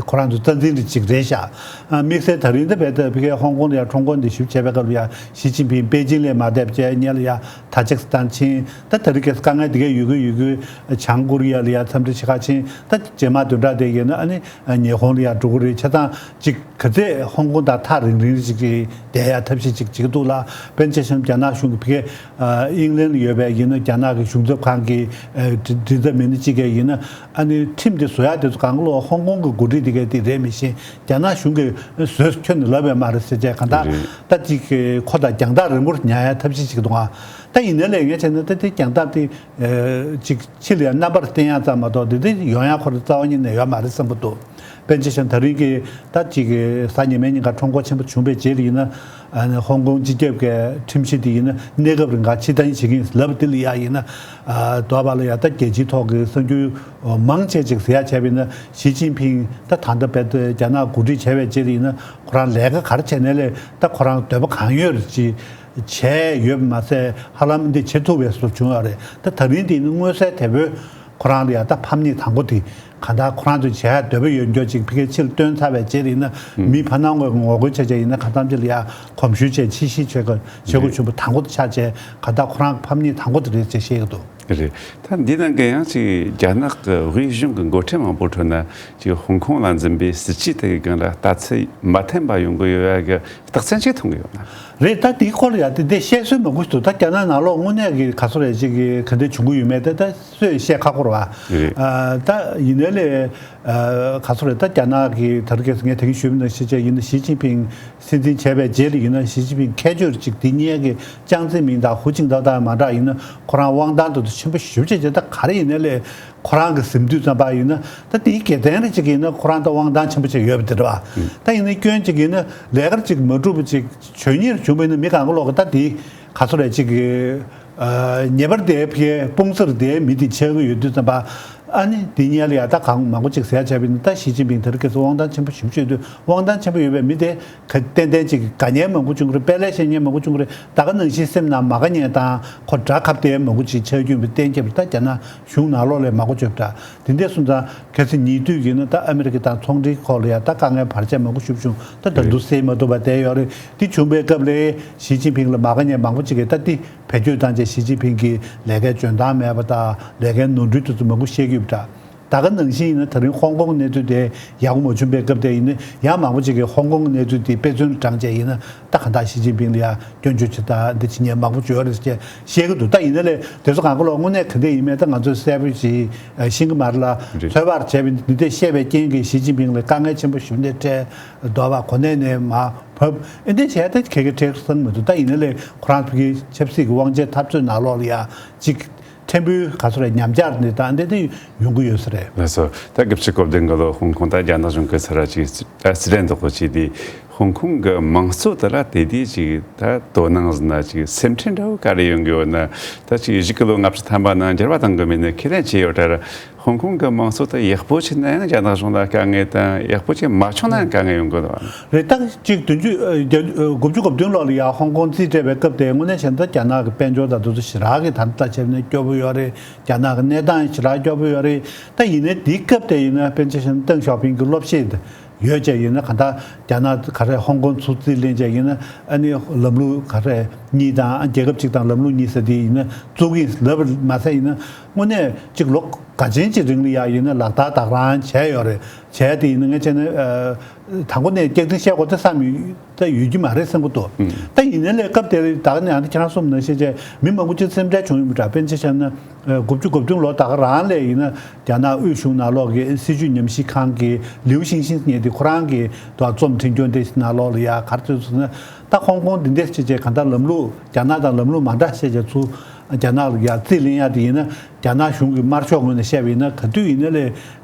ཁོ་རང་ཚོ་རྩ་འཛིན་རེ་ཅིག་རེད་ཤག་དམིགས་བསལ་ད་རིང་འདི་བས་ད་ཕ་གིའི་ཧོང་ཀོང་ལ་ཡ་ཁྲོམ་སྐོར་འདི་ཞིབ་བྱས་པའི་སྐབས་ལ་ཡ་ཞི་ཅིན་ཕིང་པེ་ཅིང་ལ་མ་བསྡད་བྱས་སྔོན་ལ་ཡ་ཐ་ཇིག་སི་ཐན་ཕྱིན། ད་ད་རིང་གི་དཀའ་ངལ་དེ་གས་ཡོད་གི་ཡོད་གི་བྱང་ཀོ་རི་ཡ་ལ་ཡ་འཚམས་འདྲི་བྱེད་ག་ཕྱིན། ད་རྗེས་མ་བདུན་ཕྲག་དེ་ཡིན་ན་ཨ་ནི་ཉི་ཧོང་ལ་ཡ་འགྲོ་གི་རེད། བྱས་ཙང་ཅིག་ག་ཚད་ཧོང་ཀོང་དང་ཐག་རིང་རིང་ཅིག་གི་བསྡད་ཡ་ཐབས་ཤེས་ཅིག་བྱེད་ཀྱི་འདུག་ལ། དཔེར་ན་ཆ་བཞག་ན་རྒྱ་ནག་གཞུང་གི་ཕ་གི་ཨིང་ལན་ལ་ཡོད་པའི་ཡིན་ན་རྒྱ་ནག་གི་གཞུང་ཚབ་ཁང་གི་མགྲིན་ཚབ་མི་སྣ་གཅིག་གིས་ཡིན་ན་ཨ་ནི་ཁྲིམས་དེ་བཟོ་ཡ་དེ་ཚོ་གང་ག་ལོག་ཧོང་ཀོང་གི་འགོ་ཁྲིད་དེ་གས་དེ་རེད་མི་ཤེས། རྒྱ་ནག་གཞུང་གིས་བཟོས་ཁྱོན་ནས་ལབ་ཡ་མ་རེད་ཟེར་བྱས་གང་ལྟར་རེད། ད་ཅིག་ཁོ་དང་རྒྱང་ཐག་རིང་པོར་ཉར་ཡ་ཐབས་ཤེས་ཅིག་འདུག་ཨ། ད་ཡིན་ན་ལས་ངས་བྱས་ན་ད་དེ་རྒྱང་ཐག་དེ་ཅིག་ཕྱི་ལ་ཡང་རྣམ་པར་བསྟན་ཡ་ཙམ་མ་གཏོགས་དེ་དེ་ཡོང་ཡ་ཁོ་རང་རྩ་བ་ཉིད་ནས་ཡོད་མ་རེད་བསམ་གྱི་འདུག་དཔེར་ན་ཆ་བཞག་ན་ད་རིང་གི་ད་ཅིག་གི་གཟའ་ཉི་མའི་ཉིན་ཀ་ཁྲོམ་སྐོར་ཆེན་པོ་བྱུང་བའི་རྗེས་ལ་ཡིན་ན་ཨ་ནི་ཧོང་ཀོང་སྤྱི་ཁྱབ་ཀྱི་ཁྲིམས་གཞི་དེ་ཡིན་ན་གནས་སྐབས་རིང་ག་ཕྱིར་འཐེན་བྱེད་ཀྱི་ཡིན་ལབ་དེ་ལ་ཡ་ཡིན་ན་ཨ་འདོད་པ་ལ་ཡ་ད་རྒྱལ་སྤྱིའི་ཐོག་གི་གསར་འགྱུར་མང་ཆེ་ཅིག་ཟེར་ཡ་བྱས་པ་ཡིན་ན་ཞི་ཅིན་ཕིང་ད་ད་ལྟ་བལ་རྒྱ་ནག་འགོ་ཁྲིད་བྱས་པའི་རྗེས་ལ་ཡིན་ན་ཁོ་རང་ལས་ཀ་ག་རེ་བྱས་ནའི་ལས་ད་ཁོ་རང་འདོད་པ་གང་ཡོད་རེད་ཅིག་བྱས་ཡོད་པ་མ་ཟད་ཧ་ལམ་འདི་བྱེད་ཐུབ་པའི་བཟོ་བྱུང་ཡོད་རེད། ད་ད་རིང་འདི་ནི་མངོན་གསལ་དོད་པོས་ཁོ་རང་ལ་ཡ་ད་ཕམ་ཉེས་དང་པོ་དེ་གང་ལྟར་ཁོ་རང་ཚོས་བྱེད་ཡ་འདོད་པ་ཡོད་འགྱོ་ཅིག་ཕ་གིར་ཕྱིར་བཏོན་ཚར་བའི་རྗེས་ལ་ཡིན་ན་མི་ཕར་ནང་ངོས་ངོ་རྒོལ་བྱས་བྱས་ཡིན་ན་གང་ཐམས་ཅད་ལ་ཡ་གོམས་ཞུ་བྱས་ཕྱིར་བཤིག་བྱེད་དགོས་བྱེད་དགོས་བྱུང་བ་དང་པོ་དེ་ཆགས་བྱས་གང་ལྟར་ཁོ་རང་ཕམ་ཉེས་དང་པོ་དེ་རེད་ཅེས་བཤད་ཀྱི་འདུག་རེད། ད་འདི་ནང་གི་ཡང་ཅིག་རྒྱ་ནག་གི་དབུས་གཞུང་གི་འགོ་ཁྲིད་མང་པོའི་ཁྲོད་ན་ཅིག་ཧོང་ཀོང་ལ་འཛིན་པའི་སྲིད་ཇུས་དེ་གི་སྒང་ལ་ལྟ་ཚུལ་མ་མཐུན་པ་ཡོང་གི་ཡོད་ཡ་གི་རྟགས་མཚན་ཅིག་མཐོང་གི་ཡོད་ན། རེད། ད་དེའི་སྐོར་ལ་ཡ་དེ་འདྲའི་བཤད་སྲོལ་མང་པོ་ཞིག་འདུག་ད་རྒྱ་ནག་ནང་ལོགས་དངོས་གནས་ཀྱི་ག་ཚོད་རེད་ཅིག་གི་ག་འདྲ་བྱུང་གི་ཡོད་མེད་དེ་ད་སུས་བཤད་ཁག་པོ་རེད་བ། རེད། ཨ་ད་ཡིན་ནའི་ལས་ཨ་ག་ཚོད་རེད། ད་རྒྱ་ནག་གི་ད་རེས་ངས་དེ་གིན་ཞུས་པ་ནང་བཞིན་བྱས་ཡིན་ན་ཞི་ཅིན་ཕིང་སྲིད་འཛིན་བྱས་པའི་རྗེས་ལ་ཡིན་ན་ཞི་ཅིན་ཕིང་ཁྱད་ཆོས་ཅིག་དེ་སྔོན་གྱི་ཅང་ཙེ་མིན་དང་ཧུའུ་ཅིན་ཐའོ་དང་མ་འདྲ་ཡིན་ན་ཁོ་རང་དབང་ཐང་དེ་ཚོ་ཆེན་པོ་ཞེ་པོ་ཅིག་བྱས། ད་ག་རེ་ཡིན་ནའི་ལས་ཁོ་རང་གི་ཟིན་དུས་ཙམ་པ་ཡིན་ན་ད་དེའི་དགེ་མཚན་རེ་ཅིག་ཡིན་ན་ཁོ་རང་ད་དབང་ཐང་ཆེན་པོ་ཅིག་ཡོད་པ་དེ་རེད་བ། ད་ཡིན་ན་སྐྱོན་ཅིག་ཡིན་ན་ལས་ཀ་ཅིག་མ་འགྲུབ་པ་ཅིག་བྱོལ་ཉེས་བྱུང་བ་ཡིན་ན་མི་གང་ག་ལོག་གི་ད་དེ་ག་ཚོད་རེད་ཅིག་གི་ཨ་ཉེས་པར་དེ་ཕའི་དཔུང་སར་དེ་མི་དེ་ཆགས་ཀྱི་ཡོད་དུས་ཙམ་པ། ཨ་ནི་དེ་སྔོན་ལ་ཡ་ད་གང་མང་པོ་ཅིག་ཟེར་ཡ་བྱས་པ་ཡིན་ན་ད་ཞི་ཅིན་ཕིང་དེ་རིང་ཁ་སང་དབང་ཐང་ཆེན་པོ་ཞེ་པོ་ཅིག་ཡོད་དུས་དབང་ཐང་ཆེན་པོ་ཡོད་པའི་མི་དེ་ག་ཏན་ཏན་ཅིག་དགའ་ཉེན་མང་པོ་བྱུང་གི་རེད། དཔེ་ལེགས་བཤད་ཉེན་མང་པོ་བྱུང་གི་རེད། ད་ག་ནང་བཞིན་སེམས་ནང་མ་དགའ་ཉེན་དང་ཁོ་དགྲ་ཁ་གཏད་མང་པོ་ཅིག་ཆགས་རྒྱུ་ཡིན་པའི་གཏན་འཁེལ་བ་ད་རྒྱ་ནག་གཞུང་ནང་ལོགས་ལ་མང་པོ་བྱུང་ད། དེ་འདྲ་སོང་ཙང་ཁ་སང་ཉེ་དུས་ཀྱི་ན་ད་ཨ་མི་རི་ཀ་དང་ཚོང་འབྲེལ་སྐོར་ལ་ཡ་ད་དཀའ་ངལ་བར་ཆད་མང་པོ་ཞིག་བྱུང་། ད་ད་དུང་སེལ་མ་ཐུབ་པ་བསྡད་ཡོད་རེད། དེ་བྱུང་བའི་སྐབས་ལ་ཞི་ཅིན་ཕིང་ལ་མ་དགའ་ཉེན་མང་པོ་ཅིག་གིས་ད་དེ་བེད་སྤྱོད་བཏང་བྱས་ཞི་ཅིན་ཕིང་གི་ལས་ཀའི་འཇོན་ཐང་མེད་པ་དང་ལས་ཀའི་ནོར་འཁྲུལ་དེ་ཚོ་མང་པོ་བཤད་ཀྱི་ཡོད་པ་འདྲ། ད་ག་ནང་བཞིན་ཡིན་ན་ད་རིང་ཧོང་ཀོང་གི་གནས་ཚུལ་དེ་ཡག་པོ་མ་བྱུང་བའི་སྐབས་དེ་ཡིན་ན་ཡང་མང་པོ་ཅིག་གིས་ཧོང་ཀོང་གི་གནས་ཚུལ་དེ་དཔེ་མཚོན་དྲངས་བྱས་ཡིན་ན་ད་གང་ལྟར་ཞི་ཅིན་ཕིང་ལ་ཡ་སྐྱོན་བརྗོད་བྱེད་ད་འདི་བྱེད་མཁན་མང་པོ་ཅིག་ཡོད་རེད་ཅེས་བཤད་ཀྱི་འདུག་ད་ཡིན་ན་ལས་དེ་ཚོ་གང་ག་ལོག་དངོས་གནས་ག་འདྲ་ཡིན་མིན་ད་ང་ཚོས་གསལ་པོ་ཞིག་ཤེས་ཀྱི་མ་རེད་ལ། རེད། ཚོད་དཔག་བྱས་པ་ཡིན་ན་འདི་འདྲ་བཤད་པའི་རྐྱེན་གྱིས་ཞི་ཅིན་ཕིང་ལ་དཀའ་ངལ་ཆེན་པོ་ཞིག་འདི་འཕྲད་འདོད་པ་གོ་གནས་ནས་མར་བབས་ཨེ་འདྲ་བྱས་ད་གལ་གལ་འཕྲད་བསམ་མི་འདུག་ད་ཡིན་ན་ལས་ཁོ་རང་ཚོ་གི་ཆབ་སྲིད་ཀྱི་དབང་ཆའི་འཐབ་རྩོད་ནང་ལོགས་ལ་ཡ་ཅིག་ཕྲན་བུའི་ག་ཚོད་རེད་ཉམས་ཆག་འདི་དང་འདི་འདི་ཡོང་གི་ཡོད་ས་རེད། ལགས་སོ། ད་དགུ་བཅུ་གོ་བདུན་གི་ལོ་ཧོང་ཀོང་ད་རྒྱ་ནག་གཞུང་གི་ས་ར་ཅིག་ཨ་སི་ལན་དུ་གོ་ཅིག་དེ་ཧོང་ཀོང་གི་དམངས་གཙོ་དེ་ལ་དེ་དུས་ཅིག་ད་དོ་སྣང་ཟིན་ན་ཅིག་སེམས་ཁྲལ་འདྲ་བོ་ག་རེ་ཡོང་གི་ཡོད་ན། ད་ཅིག་གཞུག་གི་ལོ་ལྔ་བཅུ་ཐམ་པ་ནང་འགྱུར་བ་གཏོང་གི་མིན་ནི་ཁས་ལེན་བྱས་ཡོད་ད་ར། ཧོང་ཀོང་གི་དམངས་གཙོ་དེ་ཡག་པོ་བྱུང་ན་ཡང་རྒྱ་ནག་གཞུང་ལ་དཀའ་ངལ་དང་ཡག་པོ་ཅིག་མ་བྱུང་ན་ཡང་དཀའ་ངལ་ཡོང་གི་འདུག་བ། རེད། ད་གཅིག་བདུན་ཅུ་ཨ་བརྒྱད་ཨ་དགུ་བཅུ་གོ་བདུན་ལོ་ལ་ཡ་ཧོང་ཀོང་རྩིས་སྤྲད་པའི་སྐབས་དེ་དངོས་གནས་བྱས་ན་ད་རྒྱ་ནག་གི་དཔལ་འབྱོར་དང་དེ་ཚོ་ཞེ་དྲག་གི་ད་ལྟ་བྱས་ན་སྐྱོ་པོ་ཡོད་རེད། རྒྱ་ནག་གི་གནས་སྟངས་ཞེ་དྲག་སྐྱོ་པོ་ཡོད་རེད། ད་ཡིན་ནའི་དེའི་སྐབས་དེ་ཡིན་ན་དཔེར་ན་ཆ་བཞག་ན་ཏེང་ཞའོ་ཕིང་གི་སློབ་གཞས་དེ་ཡོད་ཅེས་ཡིན་ན་གང་ལྟར་རྒྱ་ནག་ག་རེ་ཧོང་ཀོང་ཚུར་རྩིས་ལེན་ཅེས་ཡིན་ན་ཨ་ནི་ལམ་ལུགས་ག་རེ་གཉིས་དང་རྒྱལ་ཁབ་གཅིག་དང་ལམ་ལུགས་གཉིས་ཟེར་དེ་ཡིན་ན་བཙུགས་ཀྱི་ལབ་པ་མ་ཟད་ཡིན་ན་དངོས་གནས་གཅིག་ལོ་འགའ་ཅན་གྱི་རིང་ལ་ཡ་ཡིན་ན་ལག་བསྟར་དག་རང་བྱས་ཡོད་རེད། བྱས་དེ་ཡིན་ན་ངས་བྱས་ན་ཨ། དང་པོ་ནས་སྐྱག་རྫུན་བཤད་དགོས་ད་བསམ་ཡོད་ད་ཡོད་ཀྱི་མ་རེད་བསམ་གྱི་འདུག་ད་ཡིན་ན་ལས་སྐབས་དེར་ད་ག་ནས་ཨ་ནི་ཁྱེད་རང་གསུངས་ནང་བཞིན་བྱས་མི་མང་པོ་ཅིག་སེམས་ཁྲལ་བྱུང་ཡོད་མི་འདྲ། དཔེར་ན་ཆ་བཞག་ན་དགུ་བཅུ་གོ་བདུན་ལོ་ད་ག་རང་ལས་ཡིན་ན་རྒྱ་ནག་དབུས་གཞུང་ནང་ལོགས་ཀྱི་སྲིད་བྱུས་ཉམས་ཞིབ་ཁང་གི་ལིའུ་ཤིང་ཤིང་ངེས་དེ་ཁོ་རང་གི་དུ་རྩོམ་འབྲི་སྐྱོན་དེ་ནང་ལོགས་ལ་ཡ་ག་རེ་བྱས་སོང་ན་ད་ཧོང་ཀོང་འདི་འདྲས་བྱས་བྱས་གང་ལྟར་ལམ་ལུགས་རྒྱ་ནག་དང་ལམ་ལུགས་མ་འདྲ་བྱས་བྱས་ཚུར་རྒྱ་ནག་ལ་ཡ་རྩིས་ལེན་ཡ་དེ་ཡིན་ན་རྒྱ་ནག་གཞུང་གི་དམར་ཤོག་ངོས་ནས་བཤད་པ་ཡིན་ན་ག་དུས་ཡིན་ན་ལས་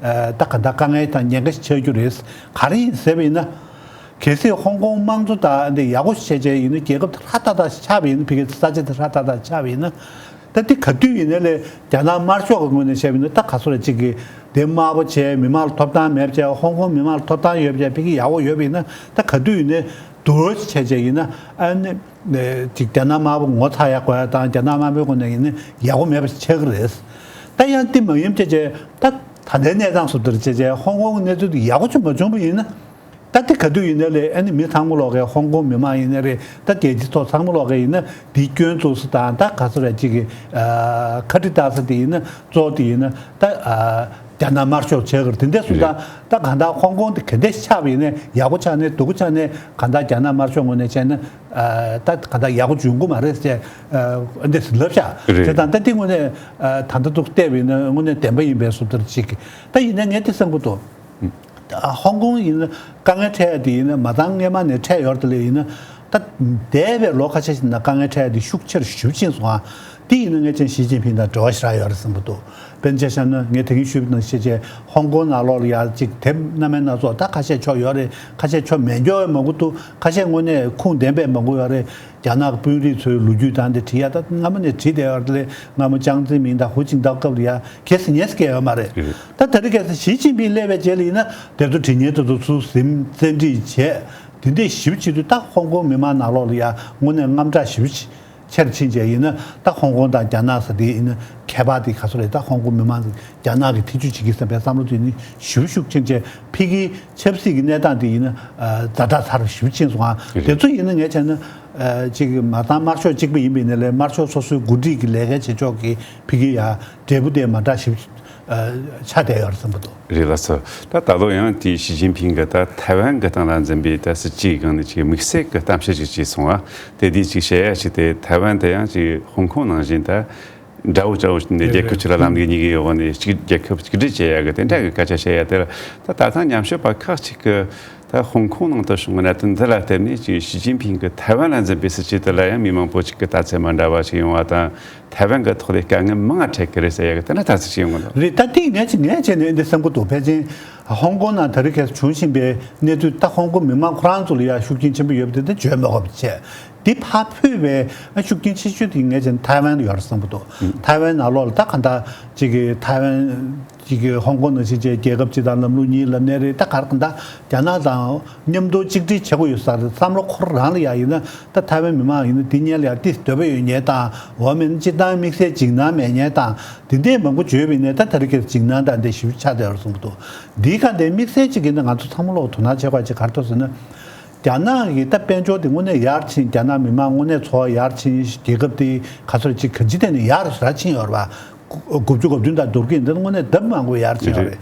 ད་ག་ད་དཀའ་ངལ་དང་ཉེན་ཁ་ཞིག་ཆགས་རྒྱུ་རེད། ག་རེ་ཡིན་ཟེར་བ་ཡིན་ན། གལ་སྲིད་ཧོང་ཀོང་དམངས་གཙོ་དང་འདི་ཡག་པོ་བྱས་བྱས་ཡིན་ན་རྒྱལ་ཁབ་དེ་ཧྲ་ཏག་ཏག་ཆགས་པ་ཡིན་ན་ཕ་གི་ས་ཆ་དེ་ཧྲ་ཏག་ཏག་ཆགས་པ་ཡིན་ན། ད་ ད་དེ་ག་དུས་ཡིན་ནའི་ལས་རྒྱ་ནག་དམར་ཤོག་གི་ངོས་ནས་བཤད་པ་ཡིན་ན། ད་ག་ཚོད་ལ་གཅིག་གིས་དེ་དམར་པོ་བྱས། མི་མང་ལ་ཐོབ་ཐང་མེད་པ་བྱས། ཧོང་ཀོང་མི་མང་ལ་ཐོབ་ཐང་ཡོད་པ་བྱས། ཕ་གི་ཡག་པོ་ཡོད་པ་ཡིན་ན། ད་ག་དུས་ཡིན་ནའི་འདུག་བྱས་བྱས་ཡིན་ན། ཨ་ནི་ཅིག་རྒྱ་ནག་དམར་པོ་ངོ་ཚ་ཡག་དགོས་ཡ་དང་། རྒྱ་ནག་དམར་པོའི་ངོས་ནས་ཡིན་ན་ཡག་པོ་མེད་པ་ཆགས་ཀྱི་རེད། ད་ཡང་དེ་མ་ཡིན་བྱས་བྱས། ད་ད་ལྟའི་གནས་སྟངས་སུ་དེར་བྱས་བྱས་ཧོང་ཀོང་གི་གནས་ཚུལ་དེ་ཡག་པོ་ཅིག་མ་བྱུང་བ་ཡིན་ན། ད་དེ་ག་དུས་ཡིན་ནའི་ལས་ཨ་ནི་མི་ཚང་མ་ལོག་གིས། ཧོང་ཀོང་མི་མང་ཡིན་ནའི་རེད། ད་རྒྱལ་སྤྱི་ཚོགས་ཚང་མ་ལོག་གིས་ཡིན་ན་དེ་སྐྱོན་བཙུགས་ས་དང་། ད་ག་ཚོད་རེད། གཅིག་གིས་ཨ་ཁ་དཀྲིས་བཏང་ས་དེ་ཡིན་ན། གཙོ་བོ་དེ་ཡིན་ན་ད་ཨ་རྒྱ་ནག་དམར་ཤོག་བྱེད་ཀྱི་རེད། དེ་འདྲ་སོང་ཙང་། ད་གང་ལྟར་ཧོང་ཀོང་དེ་ག་འདྲ་ཆགས་པ་ཡིན་ནའི། ཡག་པོ་ཆགས་ནའི་སྡུག་པོ་ཆགས་ནའི། གང་ལྟར་རྒྱ་ནག་དམར་ཤོག་ངོས་ནས་བྱས་ན། ཨ་ད་གང་ལྟར་ཡག་པོ་འབྱུང་གི་མ་རེད་ཟེར། ཨ་འདི་ལབ་ཤག་རེད། བྱས་ཙང་ད་དེ་དངོས་གནས་ཨ་ད་ལྟ་འདུག་བལྟས་པ་ཡིན་ན་དངོས་གནས་བདེན་པ་ཡིན་པའི་བཟོ་ལྟར་ཅིག་ད་ཡིན་ན་ངས་དེ་བསམ་གྱི་འདུག་ཧོང་ཀོང་ཡིན་ན་དཀའ་ངལ་འཕྲད་ཡ་དེ་ཡིན་ན། མ་ཚང་སྔས་མ་ནས་འཕྲད་ཡོད་རེད། དེ་ལས་ཡིན་ན་ད་འདས་པའི་ལོ་ཁ་ཤས་ཤིག་ནང་དཀའ་ངལ་འཕྲད་ཡ་དེ་ཤུགས་ཆེར་ཞེ་པོ་ཕྱིན་སོང་ཨ། དེ་ཡིན་ན་ངས་ཅང་ཞི་ཅིན་ཕིང་དང་འབྲེལ་བ་ཞེ་དྲག་ཡོད་རེད་བསམ་གྱི་འདུག་དཔེར་ན་ཆ་བཞག་ན་ངས་དེ་རིང་ཞུས་པ་ནང་བཞིན་བྱས། ཧོང་ཀོང་ནང་ལོགས་ལ་ཡ་ཅིག་དེབ་སྣ་མིན་སྣ་ཚོགས། ད་ཁ་ཤས་ཆོག་ཡོད་རེད། ཁ་ཤས་ཆོག་མེད་མཁན་མང་པོ་འདུག་ཁ་ཤས་དངོས་གནས་ཁུངས་ལྡན་པའི་མང་པོ་ཡོད་རེད། རྒྱ་ནག་གི་དཔོན་རིགས་ཚོའི་ལོ་རྒྱུས་དང་དེ་བྲིས་ཡ། ད་སྔ་མོ་ནས་བྲིས་བསྡད་ཡོད་རེད། དེ་ལས་སྔ་མོ་ཅང་ཙེ་མིན་དང་ཧུའུ་ཅིན་ཐའོ་སྐབས་ལ་ཡ་གལ་སྲིད་ཉན་སྐད་ཡོད་མ་རེད། ད་དེ་རིང་ཁ་སང་ཞི་ཅིན་ཕིང་སླེབས་པའི་རྗེས་ལ་ཡིན་ན། དེ་ཚོ་བྲིས་མཁན་དེ་ཚོ་ཚུར་ཟིན་བཙན་ཁྲིད་བྱས། དེ་འདྲས་ཞེ་པོ་བྱེད་དུས་ད་ཧོང་ཀོང་མི་མང་ནང་ལོགས་ལ་ཡ་དངོས་གནས་དངངས་སྐྲག་ཞེ་པོ་ཆེ་ཆེར་ཕྱིན་བྱས་ཡིན་ན། ད་ཧོང་ཀོང་དང་རྒྱ་ནག་ཟེར་དེ་ཡིན་ན་ཁྱད་པར་དེ་ག་ཚོད་རེད། ད་ཧོང་ཀོང་མི་མང་གིས་རྒྱ་ནག་གི་ཐེ་ཇུས་བྱེད་ཀྱི་བསམ་པའི་བསམ་བློ་དེ་ནི་ཞེ་པོ་ཤུགས་ཆེན་བྱས། ཕ་གིའི་ཆབ་སྲིད་ཀྱི་གནས་སྟངས་དེ་ཡིན་ན་ཨ་ཛ་དྲག་ཚར་ཞེ་པོ་ཕྱིན་སོང་ཨ། རེད། དེ་ཚོ་ཡིན་ན་ངས་བྱས་ན་ཨ་ཅིག་མ་ཚང་དམར་ཤོག་གཅིག་པ་ཡིན་པ་ཡིན་ནའི་ལས། དམར་ཤོག་སོ་སོའི་འགོ་ཁྲིད་ཀྱི་ལས་ཀ་བྱེད་ཕྱོགས་ཀྱི་ཕ་གི་ཡ་འབྲས་བུ་དེ་མ་འདྲ་ཞེ་པོ་ཨ་ཆགས་བསྡད་ཡོད་རེད་བསམ་གྱི་འདུག་རེད་ལགས་སོ། ད་ད་ལོ་ཡང་དེ་ཞི་ཅིན་ཕིང་གིས་ད་ཐའེ་ཝན་གྱི་སྟེང་ལ་འཛིན་པའི་ད་སྲིད་ཇུས་སྒང་ནས་ཅིག་དམིགས་བསལ་གྱི་གཏམ་བཤད་ཅིག་བྱས་སོང་ཨ། དེ་དུས་ཅིག་བཤད་ཡ་ཅིག་དེ་ཐའེ་ཝན་དེ་ཡང་ཅིག་ཧོང་ཀོང་ནང་བཞིན་ད་དགྲ་བོ་དགྲ་བོ་ནས་རྒྱལ་ཁབ་གཅིག་ལ་ལམ་ལུགས་གཉིས་ཀྱི་འོག་ནས་གཅིག་རྒྱལ་ཁབ་གཅིག་སྒྲིལ་བྱེད་ཡ་གི་དེ་འདྲ་གི་སྐད་ཆ་བཤད་ཡ་དེ་ལ། ད་ད་ཐེངས་ཉམས་ཞིབ་པ་ཁག་ཅིག་གིས་ད་ཧོང་ཀོང་ནང་དུ་བྱུང་བའི་གནད་དོན་འདི་ལ་བརྟེན་ནས་ཅིག་ཞི་ཅིན་ཕིང་གིས་ཐའེ་ཝན་ལ་འཛིན་པའི་སྲིད་ཇུས་དེ་ལ་ཡང་མི་མང་པོ་ཅིག་གི་ལྟ་ཚུལ་མ་འདྲ་བ་ཞིག་ཡོང་བ་དང་། ཐའེ་ཝན་གྱི་ཐོག་ལ་དཀའ་ངལ་མང་ང་འཕྲད་ཀྱི་རེད་ཟེར་ཡ་གི་དེ་འདྲ་ལྟ་ཚུལ་ཞིག་ཡོང་གི་འདུག་རེད། ད་དེ་ངས་ཅིག་ངས་བྱས་ནས་འདི་བསམ་གྱི་འདུག་ཕལ་ཆེར་ཧོང་ཀོང་ནང་ད་རེས་ཁ་སང་བྱུང་བཞིན་པའི་གནས་ཚུལ། ད་ཧོང་ཀོང་མི་མང་ཁོ་རང་ཚོ་ལ་ཡ་ཤུགས་རྐྱེན་ཆེན་པོ་ཡོད་པ་དེ་ད་བརྗོད་མི་དགོས་པ་བྱས། འདི་ཕར་ཕུད་པའི་ཤུགས་རྐྱེན་ཆེ་ཤོས་དེ་ངས་བྱས་ན་ཐའེ་ཝན་ལ་ཡོད་རེད་བསམ་གྱི་འདུག་ཐའེ་ཝན་ནང་ལོགས་ལ་ད་གང་ལྟར་ཅིག་གི་ཐའེ་ཝན་ཅིག་གི་ཧོང་ཀོང་ནང་བཞིན་བྱས་རྒྱལ་ཁབ་གཅིག་དང་ལམ་ལུགས་གཉིས་ལབ་ནའི་རེད། ད་ག་རེ་གང་ལྟར་རྒྱ་ནག་དང་མཉམ་དུ་གཅིག་སྒྲིལ་བྱེད་དགོས་ཡོད་ས་རེད། བསམ་བློ་འཁོར་རང་ལ་ཡ་ཡིན་ན། ད་ཐའེ་ཝན་མི་མང་ཡིན་ན་འདི་སྔོན་ལ་ཡ་ཏོག་ཙམ་འདོད་པ་ཡོད་མཁན་དང་། འོ་མེད་ན་སྤྱིར་བཏང་དམིགས་བསལ་འཇིགས་སྣང་མེད་མཁན་དང་། དེ་འདྲས་མང་པོ་བརྗོད་པ་ཡིན་ནའི་ད་ད་རེས་ཁ་སང་འཇིགས་སྣང་དང་དེ་ཞེ་པོ་ཆགས་བསྡད་ཡོད་རེད་བསམ་གྱི་འདུག་འདིའི་ཁ་འདི་དམིགས་བསལ་གཅིག་གིས་ནི་ང་ཚོ་ཚང་མ་ལོག་དོ་སྣང་བྱེད་དགོས་ཅིག་ག་རེ་འདུག་ཟེར་ན། རྒྱ་ནག་གི་ད་དཔལ་འབྱོར་དེ་དངོས་གནས་ཡར་ཕྱིན། རྒྱ་ནག་མི་མང་དངོས་གནས་འཚོ་བ་ཡར་ཕྱིན། རྒྱལ་ཁབ་དེ་ག་ཚོད་ཅིག་གང་ཅིའི་ཐད་ནས་ཡར་ཞེ་དྲག་ཕྱིན་ཡོད་རེད་པ། དགུ་བཅུ་གོ་བདུན་དང་བསྡུར་གྱི་ཡིན་ན་དངོས་གནས་ལྡབ་མང་པོ་ཡར་ཕྱིན་ཡོད་རེད།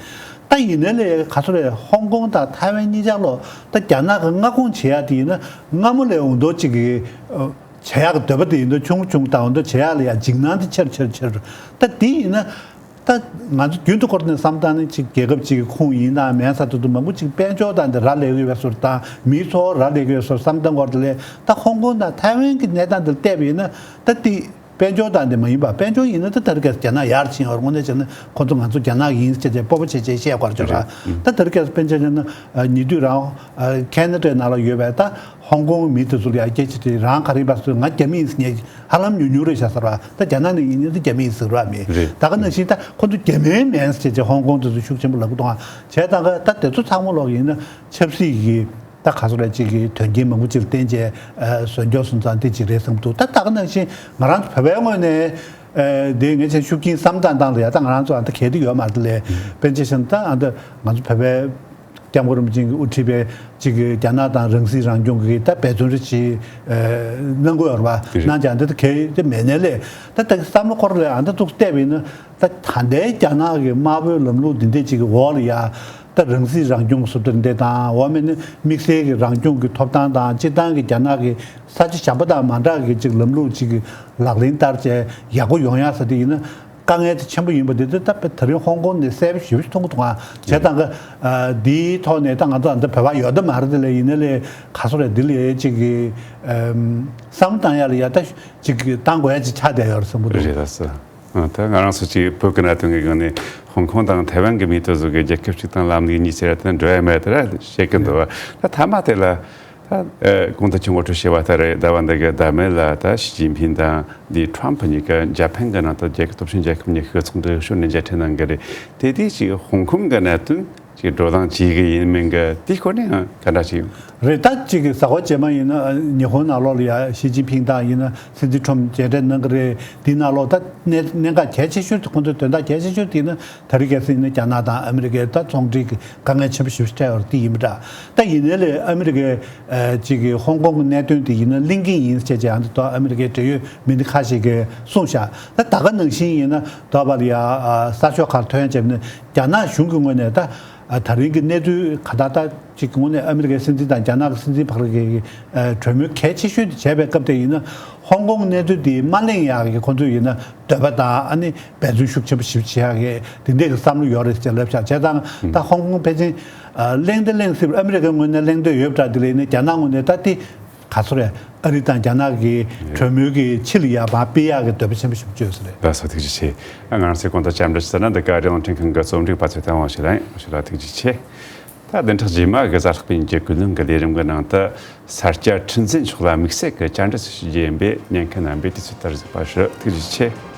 ད་ཡིན་ནའི་ལས་ག་ཚོད་རེད། ཧོང་ཀོང་དང་ཐའེ་ཝན་གཉིས་ཆར་ལོ་ད་རྒྱ་ནག་གི་མངའ་ཁོངས་བྱེད་ཡ་དེ་ཡིན་ན། སྔ་མོ་ལས་འོ་འདུག་ཅིག་གི་བྱེད་ཡག་གི་འདོད་པ་དེ་ཡིན་དུས་ཆུང་ཆུང་དང་། འོ་འདུག་བྱེད་ཡག་ལ་ཡ་འཇིགས་སྣང་དེ་ཆེར་ཆེར་ཆེར། ད་དེ་ཡིན་ན། ད་ང་ཚོ་རྒྱུན་དུ་སྐོར་ནས་བསམ་བཏང་ན་ཅིག་རྒྱལ་ཁབ་ཅིག་གི་ཁོངས་ཡིན་ན་མིན་ས་དེ་ཚོ་མང་པོ་ཅིག་དཔལ་འབྱོར་དང་དེ་རག་ལས་ཀྱི་ཡོད་པའི་བཟོ་དང་། མིའི་འཚོ་བ་རག་ལས་ཀྱི་ཡོད་པའི་བཟོ་བསམ་བཏང་སྐོར་དེ་ལས། ད་ཧོང་ཀོང་དང་ཐའེ་ཝན་གྱི་གནས་སྟངས་དེ་ལ་བལྟས་པ་ཡིན་ན། ད་དེ་དཔལ་འབྱོར་དང་དེ་མ་ཡིན་པ། དཔལ་འབྱོར་ཡིན་ན་ད་ད་རེས་ཁ་སང་རྒྱ་ནག་ཡར་ཕྱིན་ཡོད་རེད། དངོས་གནས་བྱས་ན་ཁོ་ཚོ་ང་ཚོ་རྒྱ་ནག་ཡིན་ཟེར་བྱས་སྤོབས་པ་བྱས་བྱས་བཤད་དགོས་རེད་ཅོ་ར། ད་ད་རེས་ཁ་སང་དཔེར་ན་ཆ་བཞག་ན་ཉེ་དུས་རང་ཁེ་ན་ཌའི་ནང་ལ་ཡོད་པའི་ད་ཧོང་ཀོང་མི་དེ་ཚོ་ལ་ཡ་སྐད་ཆ་དྲིས། རང་ག་རེ་ཡིན་པ་ཟེར། ང་རྒྱ་མི་ཡིན་ཟེར་ངས། ཧ་ལམ་ཉུང་ཉུང་རེད་ཤག་ཟེར་བ། ད་རྒྱ་ནག་ནས་ཡིན་ན་ད་རྒྱ་མི་ཡིན་ཟེར་བ་མེད། རེད། ད་ག་ནང་བཞིན་ད་ཁོ་ཚོ་རྒྱ་མི་མིན་ཟེར་བྱས་ཧོང་ཀོང་དེ་ཚོ་ཤུགས་ཆེན་པོ་ལབ་ཀྱི་འདུག་ཨ། བྱས་ཙང་ཀ་ད་དེ་ཚོ་ཚང་མ་ལོག་ཡིན་ན་ཆབ་སྲིད་ཀྱི་ད་ག་ཚོད་རེད་ཅིག་གི་དོན་རྐྱེན་མང་པོ་ཅིག་ལ་བརྟེན་བྱས་ཨ་བཟོ་འཇོག་སོང་ཙང་དེ་ཅིག་རེད་བསམ་གྱི་འདུག་ད་ད་ག་ནང་བཞིན་ང་རང་ཚོ་བོད་པའི་ངོས་ནས་ཨ་དེ་ངས་བྱས་ཤུགས་རྐྱེན་བསམ་བཏང་སྟངས་ལ་ཡ། ད་ང་རང་ཚོ་ཨ་ད་གལ་ཏེ་ཡོད་མ་རེད་དེ་ལས། དཔེར་ན་ཆ་བཞག་ན་ད་ཨ་ད་ང་ཚོ་བོད་པའི་སྐྱབས་མགོན་རིན་པོ་ཆེ་གིས་དབུ་ཁྲིད་པའི་གཅིག་གི་རྒྱ་ནག་དང་རང་སྲིད་རང་སྐྱོང་གི་ད་འབད་བརྩོན་རེ་ཞིག་ཨ་གནང་དགོས་ཡོད་རེད་པ། དེ་རེད། གནང་ཀྱང་འདི་ད་གལ་ཏེ་མེད་ནའི་ལས། ད་ད་བསམ་བློ་འཁོར་ལས་ཨ་ད་ཏོག་ཙམ་བལྟས་པ་ཡིན་ན། ད་ད་ལྟའི་རྒྱ་ནག་གི་དམར་པོའི་ལམ་ལུགས་འདི་འདྲས་ཅིག་གི་འོག་ལ་ཡ། ད་རང་སྲིད་རང་སྐྱོང་སུ་འདྲ་འདྲ་དང་། འོ་མེད་ན་དམིགས་བསལ་གྱི་རང་སྐྱོང་གི་ཐོབ་ཐང་དང་། སྤྱིར་བཏང་གི་རྒྱ་ནག་གི་ས་ཆ་གཞན་པ་དང་མ་འདྲ་གི་ཅིག་ལམ་ལུགས་ཅིག་གི་ལག་ལེན་བསྟར་བྱས་ཡག་པོ་ཡོང་ཡ་ས་དེ་ཡིན་ན། དཀའ་ངལ་དེ་ཆེན་པོ་ཡིན་པ་དེ་ད་ད་དེ་རིང་ཧོང་ཀོང་ནས་གསལ་པོ་ཞེ་པོ་ཞིག་མཐོང་གི་འདུག་ཨ། བྱས་ཙང་ཀ་ཨ་འདིའི་ཐོག་ནས་ད་ང་ཚོ་ཨ་འདི་བོད་པ་ཡོད་ད་མ་རེད་དེ་ལས། ཡིན་ནའི་ལས་ག་ཚོད་རེད། འདི་ལས་ཅིག་གི་ཨམ་བསམ་བཏང་ཡ་ལ་ཡ་ད་ཅིག་གི་བཏང་དགོས་ཡ་ཅིག་ཆགས་བསྡད་ཡོད་རེད་བསམ་གྱི་འདུག་རེད་ལགས་སོ། ཨ་ད་ང་རང་ཚོ་ཅིག་བོད་ཀྱི་གནད་དོན་གྱི་སྒང་ནས་ཧོང་ཀོང་དང་ཐའེ་ཝན་གྱི་མི་དེ་ཚོ་གི་རྒྱལ་ཁབ་ཅིག་དང་ལམ་ལུགས་གཉིས་ཟེར་ཡ་དེ་འགྲོ་ཡ་མེད་དེ་ར་བཤད་ཀྱི་འདུག་བ། ད་མཐའ་མ་དེ་ལ། ད་ཨ་གོང་དུ་ཁྱེད་ངོ་སྤྲོད་བྱས་པ་ལྟར་རེད། ཟླ་བ་འདི་གི་ཟླ་མེད་ལ་ད་ཞི་ཅིན་ཕིང་དང་དེ་ཁྲོམ་ཕུ་གཉིས་ཀ་འཇར་པན་གྱི་ནང་དུ་རྒྱལ་ཁབ་སྟོབས་ཆེན་རྒྱལ་ཁབ་གཉིས་ཀྱི་ཚོགས་འདུ་ཞོར་ནས་མཇལ་འཕྲད་གནང་གི་རེད། དེ་དུས་ཅིག་ཧོང་ཀོང་གི་གནད་དོན་ཅིག་བགྲོ་གླེང་བྱེད་ཀྱི་ཡིན་མིན་གྱི་དེའི་སྐོར་ནས་ཡང་ག་འདྲ་ཞིག་རེད། ད་ཅིག་གི་གཟའ་འཁོར་རྗེས་མ་ཡིན་ན་ཉི་ཧོང་ནང་ལོགས་ལ་ཡ་ཞི་ཅིན་ཕིང་དང་ཡིན་ན་སྲིད་འཛིན་ཁྲོམ་མཇལ་འཕྲད་གནང་གི་རེད། དེའི་ནང་ལོགས་ད་གནད་གནད་འགག་གལ་ཆེ་ཤོས་དེ་ཁོང་ཚོའི་དོན་དག་གལ་ཆེ་ཤོས་དེ་ཡིན་ན་ད་རེས་གལ་སྲིད་ཡིན་ན་རྒྱ་ནག་དང་ཨ་མི་རི་ཀའི་ད་ཚོང་འབྲེལ་གྱི་དཀའ་ངལ་ཆེན་པོ་ཞེ་པོ་ཅིག་འཕྲད་ཡོད་རེད། དེ་ཡིན་པ་འདྲ། ད་ཡིན་ནའི་ལས་ཨ་མི་རི་ཀའི་ཨ་ཅིག་གི་ཧོང་ཀོང་གི་གནད་དོན་དེ་ཡིན་ན་གླེང་གི་ཡིན་ཟེར་བྱས་ཨ་འདི་ཐོག་ཨ་མི་རི་ཀའི་འབྲེལ་ཡོད་མི་སྣ་ཁ་ཤས་ཀྱིས་གསུངས་བཞག་ད་ད་ག་ནང་བཞིན་ཡིན་ན་ད་བར་ཡ་ཨ་གསར་ཤོག་ཁག་ཐོན་བྱས་ན་རྒྱ་ནག་གཞུང་གི་ངོས་ནས་ད་ཨ་ད་རིང་གི་གནས་ཚུལ་ག་ད་ད་ཅིག་གི་ངོས་ནས་ཨ་མི་རི་ཀའི་སྲིད་འཛིན་དང་རྒྱ་ནག་གི་སྲིད་འཛིན་བར་གྱི་ཨ་གྲོས་མོལ་གལ་ཆེ་ཤོས་དེ་བྱས་པའི་སྐབས་དེ་ཡིན་ན་ཧོང་ཀོང་གནས་ཚུལ་དེ་མ་གླེང་ཡག་གི་ཁོང་ཚོས་ཡིན་ན་འདོད་པ་དང་ཨ་ནི་འབད་བརྩོན་ཤུགས་ཆེན་པོ་ཞིག་བྱེད་ཡག་གི་དེ་འདྲའི་གི་བསམ་བློ་ཡོད་རེད་ཅེས་ལབ་བཞག་བྱས་ཙང་ད་ཧོང་ཀོང་ཕལ་ཆེར་ཨ་གླེང་དེ་གླེང་སྲིད་པར་ཨ་མི་རི་ཀའི་ངོས་ནས་གླེང་འདོད་ཡོད་པ་འདྲ། དེ་ལས་ནི་རྒྱ་ནག་ངོས་ནས་ད་དེ་ག་ཚོད་རེད། ཨ་རི་དང་རྒྱ་ནག་གི་གྲོས་མོལ་གྱི་ཕྱི་ལ་ཡ་མར་སྤེལ་ཡག་གི་འདོད་པ་ཆེན་པོ་ཞིག་བརྗོད་ས་རེད། ལགས་སོ། ཐུགས་རྗེ་ཆེ། ང་རང་ཚོའི་གོང་དུ་བཅར་འདྲི་ཞུ་ས་ན་འདི་ག་རི་རླུང་འཕྲིན་ཁང་གི་རྩོམ་སྒྲིག་པ་ཚོ་ཐེངས་མང་ཞིག་ལ་ཡིན། ཞུ་ལ་ཐུགས་རྗེ་ཆེ། ད་བདུན་ཕྲག་རྗེས་མ་གི་གཟའ་ལྷག་པའི་ཉིན་གྱི་ཀུན་གླེང་གི་ལས་རིམ་གྱི་ནང་དུ་ས་སྐྱ་ཁྲི་འཛིན་མཆོག་ལ་དམིགས་བསལ་གྱི་བཅར་འདྲི་ཞུ་རྒྱུ་ཡིན་པས་ཉན་མཁན་རྣམ་པས་དུས་ཚོད་ལྟར་གཟིགས་པར་ཞུ། ཐུགས་རྗེ་ཆེ།